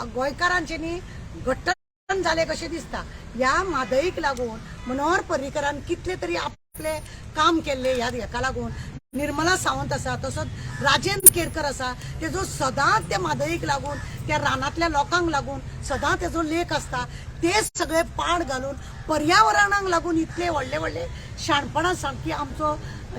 गोंयकारांचें न्ही घट्टण जालें कशें दिसता. ह्या म्हादईक लागून मनोहर पर्रीकरान कितले तरी आपले काम केल्ले. ह्या हेका लागून निर्मला सावंत आसा, तसोच राजेंद्र केरकर आसा, तेजो सदांच त्या म्हादईक लागून, त्या रानांतल्या लोकांक लागून सदांच तेजो लेख आसता. ते सगळे पाड घालून पर्यावरणाक लागून इतले व्हडले व्हडले शाणपणां सामकी आमचो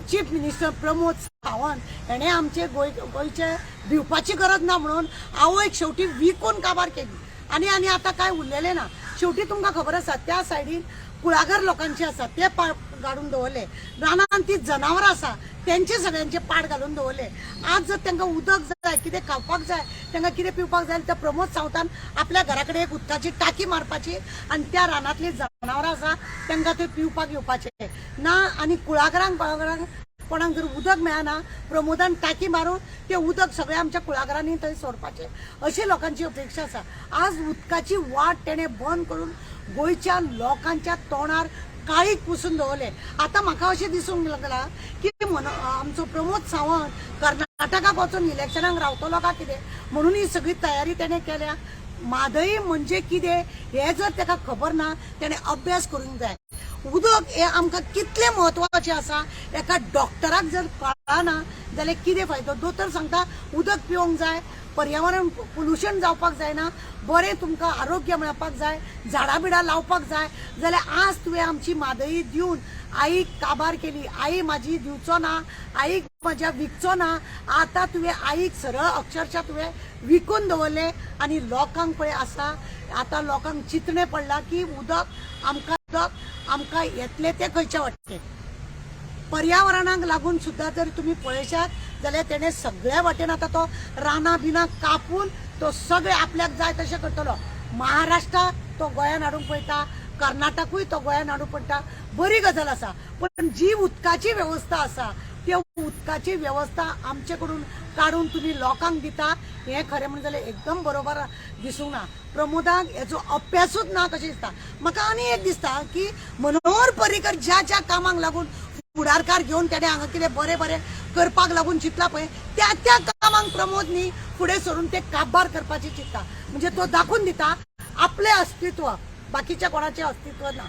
चीफ मिनिस्टर प्रमोद सावंत हेणें आमचे गोंयचे भिवपाची गरज ना म्हणून आवयक शेवटी विकून काबार केली. आनी आनी आतां कांय उरलेलें ना. शेवटी तुमकां खबर आसा, त्या सायडीन कुळागर लोकांचे आसा ते पाड काडून दवरले. रानान ती जनावरां आसा तेंचे सगळ्यांचे पाड घालून दवरले. आज जर तांकां उदक जाय, कितें खावपाक जाय, तांकां कितें पिवपाक जाय, त्या प्रमोद सावंतान आपल्या घरा कडेन एक उदकाची टाकी मारपाची आनी त्या रानांतली जनावरां आसा तांकां थंय पिवपाक येवपाचें ना. आनी कुळागरांक कुळागरांक कोणाक जर उदक मेळना, प्रमोदान टाकी मारून ते उदक सगळे आमच्या कुळागरांनी थंय सोडपाचें अशी लोकांची अपेक्षा आसा. आज उदकाची वाट तेणें बंद करून गोंयच्या लोकांच्या तोंडार काळीक पुसून दवरलें. आतां म्हाका अशें दिसूंक लागलां की आमचो प्रमोद सावंत कर्नाटकाक वचून इलेक्शनाक रावतलो काय कितें म्हणून ही सगळी तयारी तेणें केल्या. म्हादई म्हणजे कितें हें जर ताका खबर ना, तेणें अभ्यास करूंक जाय. उदक हें आमकां कितलें म्हत्वाचें आसा एका डॉक्टराक जर कळना जाल्यार कितें फायदो? दोतोर सांगता उदक पिवंक जाय, पर्यावरण पोल्युशन जावपाक जायना, बरें तुमकां आरोग्य मेळपाक जाय, झाडां बिडां लावपाक जाय. जाल्यार आज तुवें आमची म्हादई दिवन आईक काबार केली. आई म्हाजी दिवचो ना, आईक म्हज्या विकचो ना. आतां तुवें आईक सरळ अक्षरशा तुवें विकून दवरलें. आनी लोकांक पळय आसा, आतां लोकांक चिंतणें पडलां की उदक आमकां येतलें तें खंयच्या वाटेन. पर्यावरणाक लागून सुद्दां जर तुमी पळयशात जाल्यार तेणें सगळ्या वाटेन आतां तो रानां बिनां कापून तो सगळे आपल्याक जाय तशें करतलो. महाराष्ट्रा तो गोंयान हाडूंक पळयता, कर्नाटकूय तो गोंयान हाडूंक पळयता. बरी गजाल आसा, पण जी उदकाची वेवस्था आसा त्या उदकाची वेवस्था आमचे कडून काडून तुमी लोकांक दिता हें खरें म्हणलें जाल्यार एकदम बरोबर दिसूंक ना. प्रमोदाक हेचो अभ्यासूच ना कशें दिसता म्हाका. आनी एक दिसता की मनोहर पर्रीकर ज्या ज्या कामाक लागून फुडारकार घेवन तेणें हांगा कितें बरें बरें करपाक लागून चिंतला पळय, त्या त्या कामांक प्रमोद न्ही फुडें सरून ते काबार करपाची चिंतता. म्हणजे तो दाखोवन दिता आपलें अस्तित्व, बाकीच्या कोणाचें अस्तित्व ना.